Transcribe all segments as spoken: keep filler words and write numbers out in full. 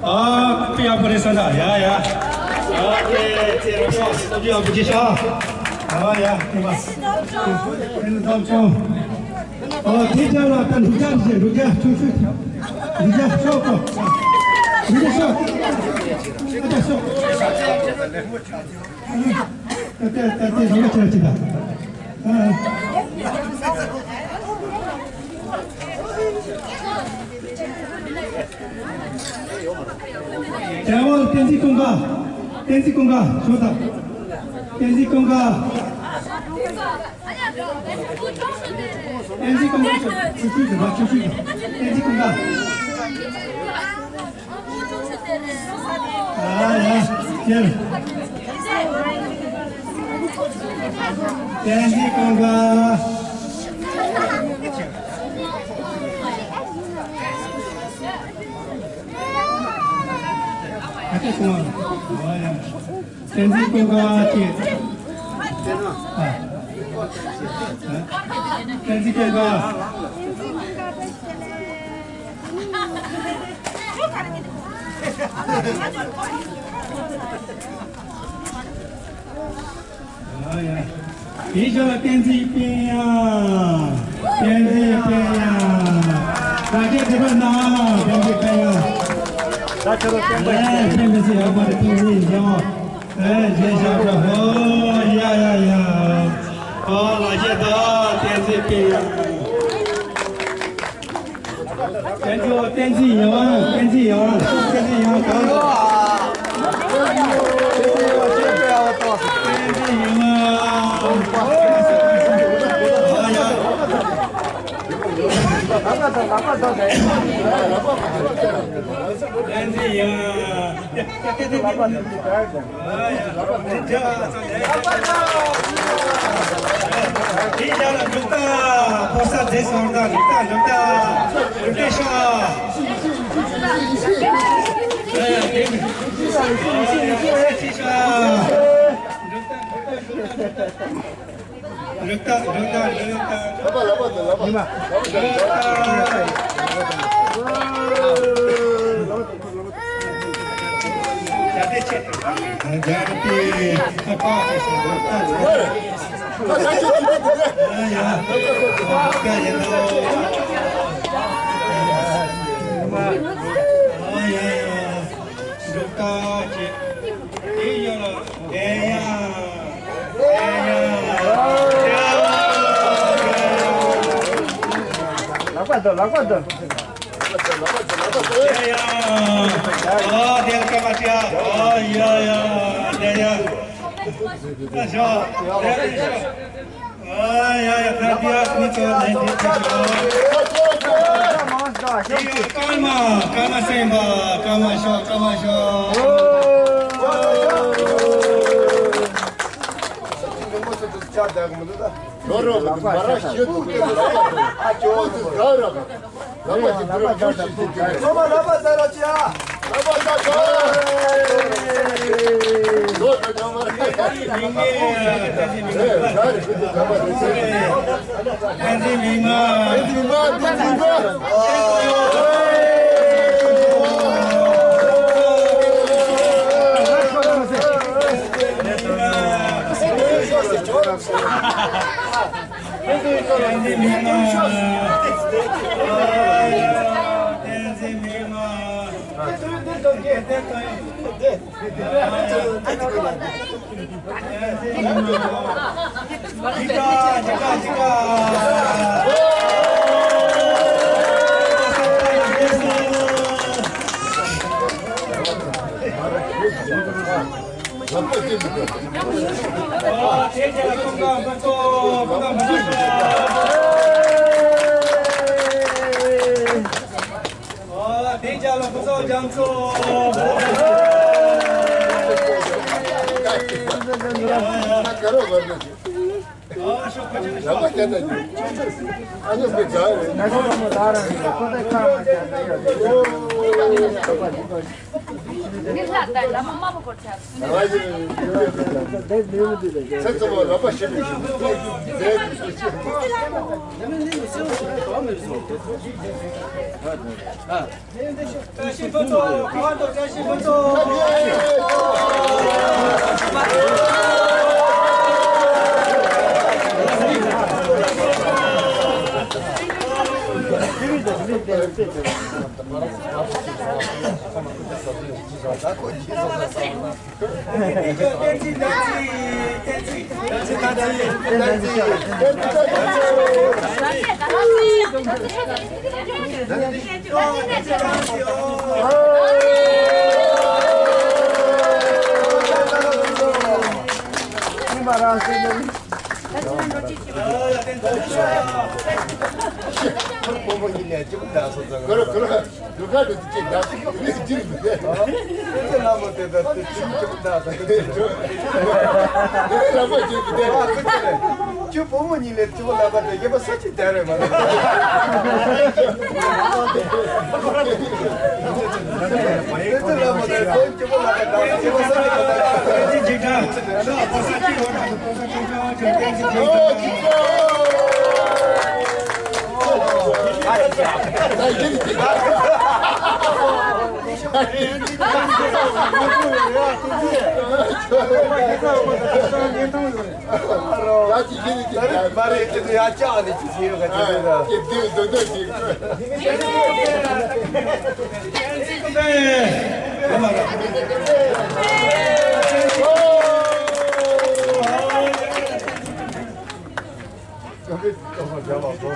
ཨ། དཔེ་ཡག་པོ་རེད་ས་འདྲ། ཡ་ཡ། ཨ་ཀེ་ཙེ་རོ་ཤོ་སྟོབས་ཆེ་ཡག་པོ་ཅིག་ཤོག་ཨ་ཡ། ཨེ་མ། ཨེ་ནི་སྟོབས་ཆུང་། ཨོ་དེ་ཅག་ལ་ད་འབྲུག་རྒྱལ་རེད། འབྲུག་རྒྱལ་ཆུང་ཆུང་། འབྲུག་རྒྱལ་ཤོག་གོ། འབྲུག་རྒྱལ་ཤོག་ཨ་ཅག་ཤོག་ད་ལྟ་ད་ལྟ་རང་ཆ་ཅི་ད། རྒྱལ་བ་བསྟན་འཛིན་ཀུན་དགའ། བསྟན་འཛིན་ཀུན་དགའ་ཞོག་དང་། བསྟན་འཛིན་ཀུན་དགའ། བསྟན་འཛིན་ཀུན་དགའ་ཞོག་ཆུ་ཆུ་ཞོག་ཆུ་ཆུ་ཞོག་བསྟན་འཛིན་ཀུན་དགའ། ཨ་ཡ། ཡ། བསྟན་འཛིན་ཀུན་དགའ། ཨ་ཅག་སོང་། ཨ་ཡ། བསྟན་འཛིན་ཀུན་དགའ་ཅེས། ཨ། བསྟན་འཛིན་ཀུན་དགའ། ཨ་ཡ། དེའི་ཞོར་ལ་བསྟན་འཛིན་དཔལ་དབྱངས། བསྟན་འཛིན་དཔལ་དབྱངས། ལག་འཁྱེར་དེ་པར་གནང་། བསྟན་འཛིན་དཔལ་དབྱངས། ད་ཁྱོད་རང་བསྟན་པ་ཡིན། ཨེ་བསྟན་པ་ཞིག་ཡག་པོ་རེད། ཐུགས་རྗེ་ཆེ། ཨེ་རྗེས་བཞག་པ། ཧོ་ཡ་ཡ་ཡ། ཨོ་ལག་འཁྱེར་ད་བསྟན་འཛིན་དཔལ་དབྱངས། བསྟན་འཛིན་ཡོང་། བསྟན་འཛིན་ཡོང་། བསྟན་འཛིན་ཡོང་། བསྟན་འཛིན་ཡོང་། བསྟན་འཛིན་ཡོང་། དེའི་རྒྱབ་ལ་འབྲུག་རྟ་ཕོ་གསར་རྫེས་སོང་། ད་འབྲུག་རྟ། འབྲུག་རྟ། འབྲུག་རྟ་ཤོག་འབྲུག་རྟ། འབྲུག་རྟ། འབྲུག་རྟ། ལག་པ་འདུག་ལག་པ་འདུག་ལག་པ་འདུག་ལག་པ་འདུག་ལག་པ་འདུག་ཨ་ཡ། ཨ་དེ་ལ་ཀ་མ་ཅི་ཨ། ཨ་ཡ་ཡ། ཨ་ཡ་ཡ། ཨ་ཡ་ཡ། ཨ་ཡ་ཡ། ད་དེ་ཨ་མི་ཚོ་ལན་དེ་ཚོ། དེ་ཀརྨ། ཀརྨ་སེམས་པ། ཀརྨ་ཤོག་ཀརྨ་ཤོག་ཡོ་རོབ་མ་ར་ཤེས་འདུག་ཨ་ཅོ་དེ་ག་ར། ལག་པ་ཅིག་བུ་ར་བུ་ཞིག་ཅིག་ཅིག་ལག་པ་ལག་པ་ཟེར་ར་ཅི་ཡ། ལག་པ་ཟེར་ཅི་ཡ། ལོ་ད་ཉམས་མ་རེད། ཨེ་ཟ་རེད་ཁུ་ཚོ་ལག་པ་ཟེར་ཅི་ཡ། ཨེ་ཟི་མི་མ། ཨེ་ཟི་མ་འདི་ཟི་མ། རུ་ཁ་རུ་ཅིག་ཅིག་འདྲ་ཞིག་རེད་ཅིག་རེད། དེ་ཚོ་ལ་མོ་དེ་དང་དེ་ཅིག་ཅིག་འདྲ་ད་དེ་ཚོ་རེད། དེ་ལ་མོ་ཅིག་དེ་ཨ་ཁུ་ཚོ་རེད། ཁྱོད་བུ་མོ་གཉིས་ལས་ཅིག་ལ་པ་དེ་རྒྱབ་པ་ས་ཅིག་དེ་རེད་མ་རེད། དེ་ཚོ་ལ་མོ་དེ་ཁོང་ཅིག་ལ་པ་དང་རྒྱབ་པ་ས་ཅིག་ག་ད་རེད།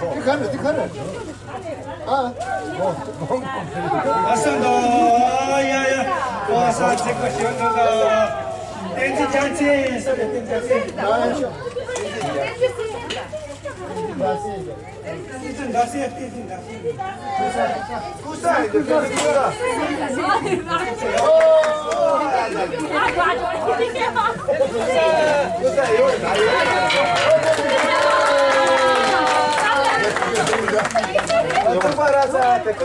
འདི་ག་རེ་འདི་ག་རེ། ཨ། ཨ་སང་དང་ཡ་ཡ། ཨ་སང་ཚེ་ཁ་ཤོན་དང་། བསྟན་འཛིན་རྒྱལ་མཚན་ས་རེད། བསྟན་འཛིན་རྒྱལ་མཚན། བསྟན་འཛིན་རྒྱལ་མཚན། བསྟན་འཛིན་རྒྱལ་མཚན། བསྟན་འཛིན་རྒྱལ་མཚན། བསྟན་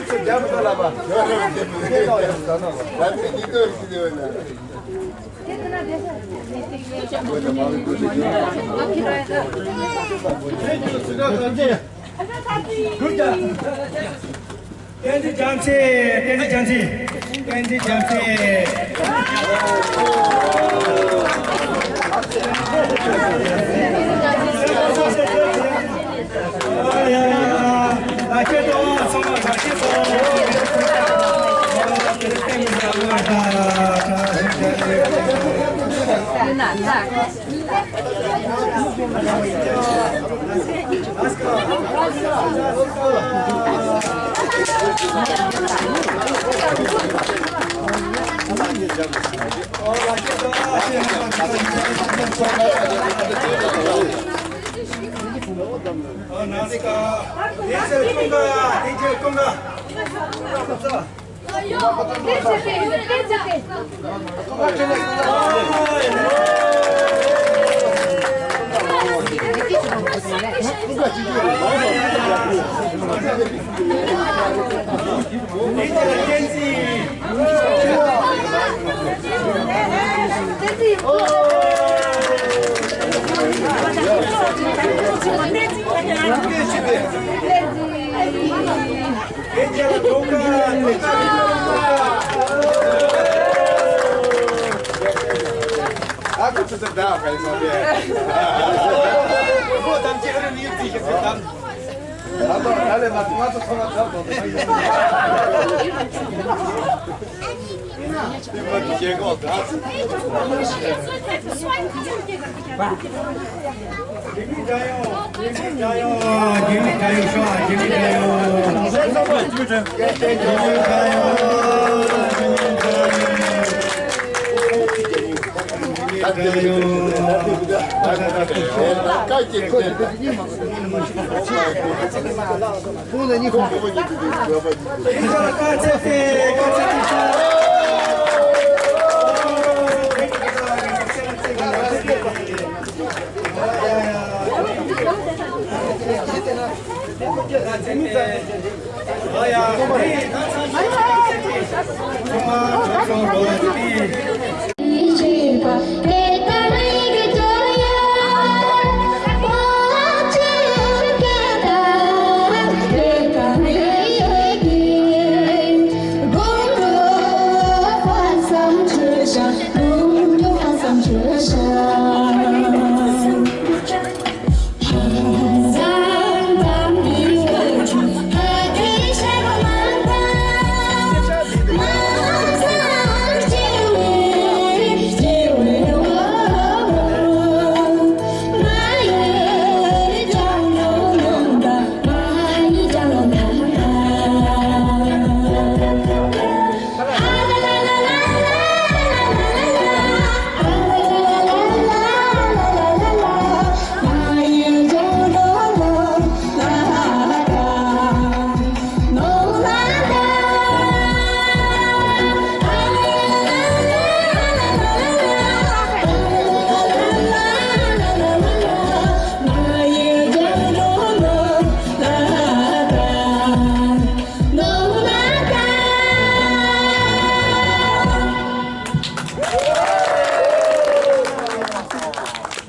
འཛིན་རྒྱལ་མཚན། བསྟན་འཛིན་རྒྱལ་མཚན།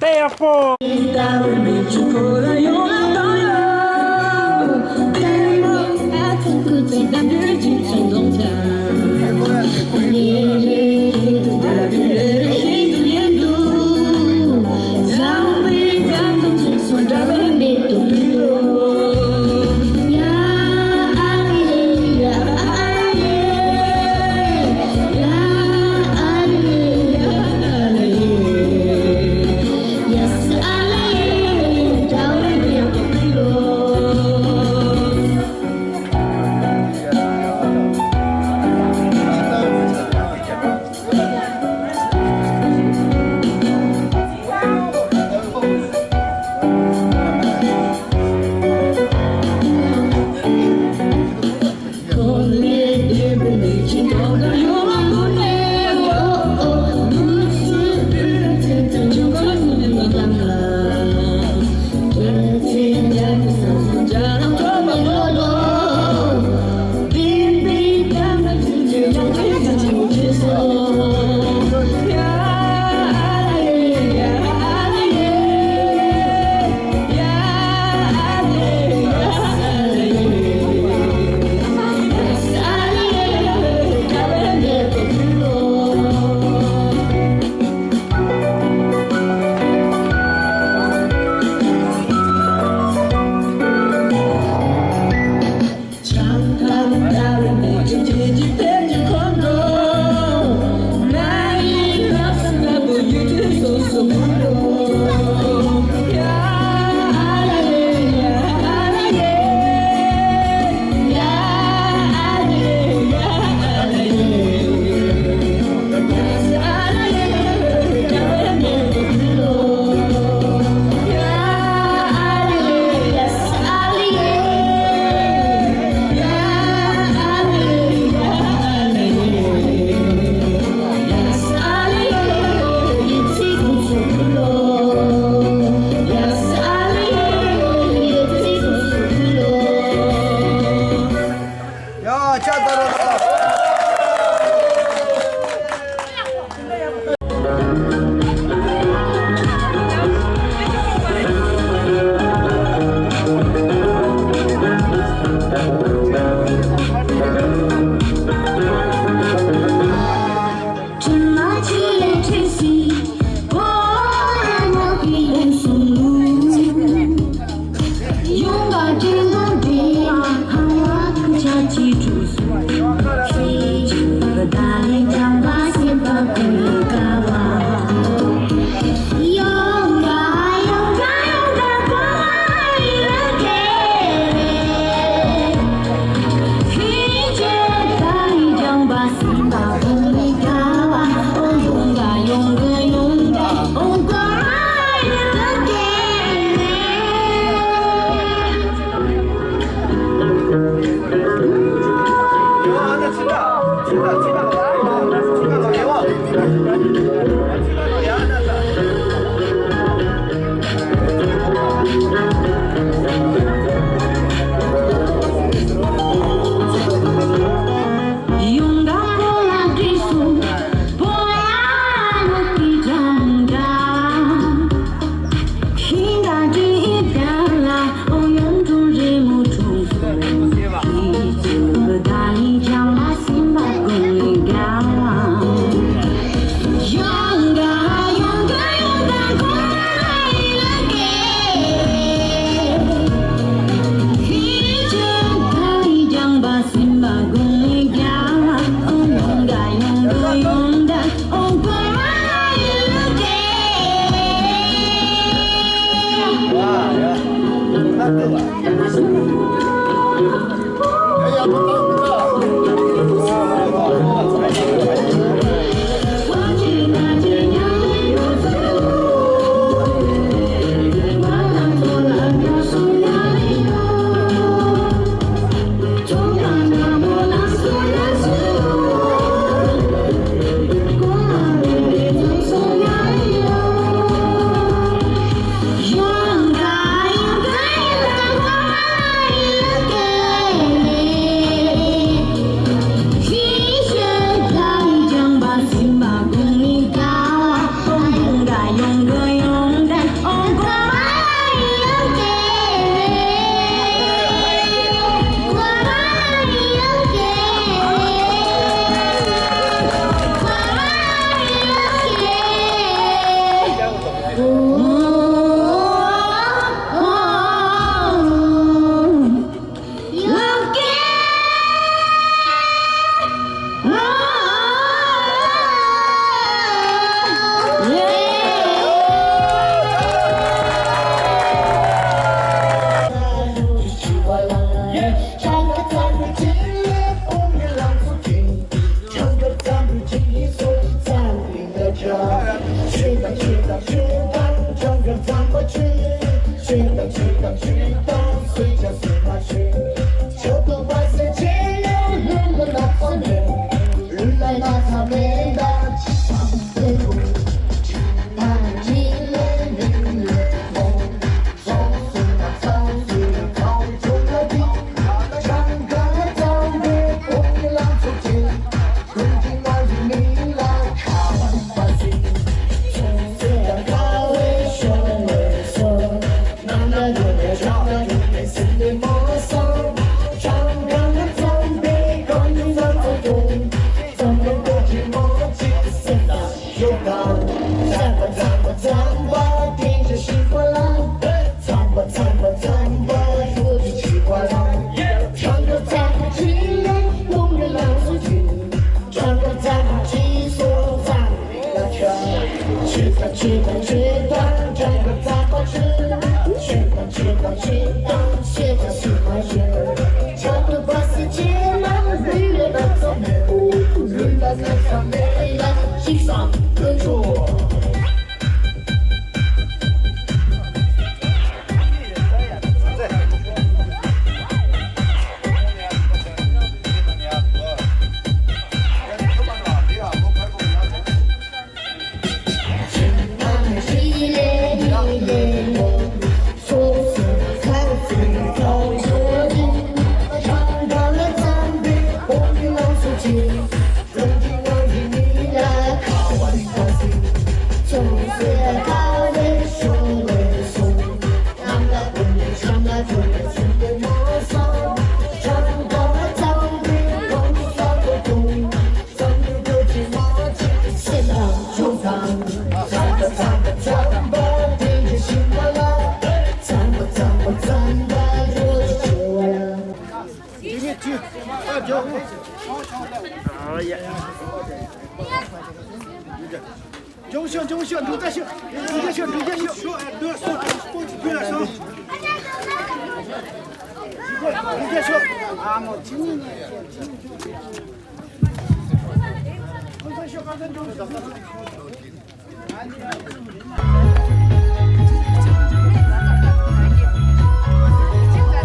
དེ་ཡག་པོ།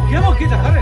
རྒན་མོ་གིས་ད་ག་རེ།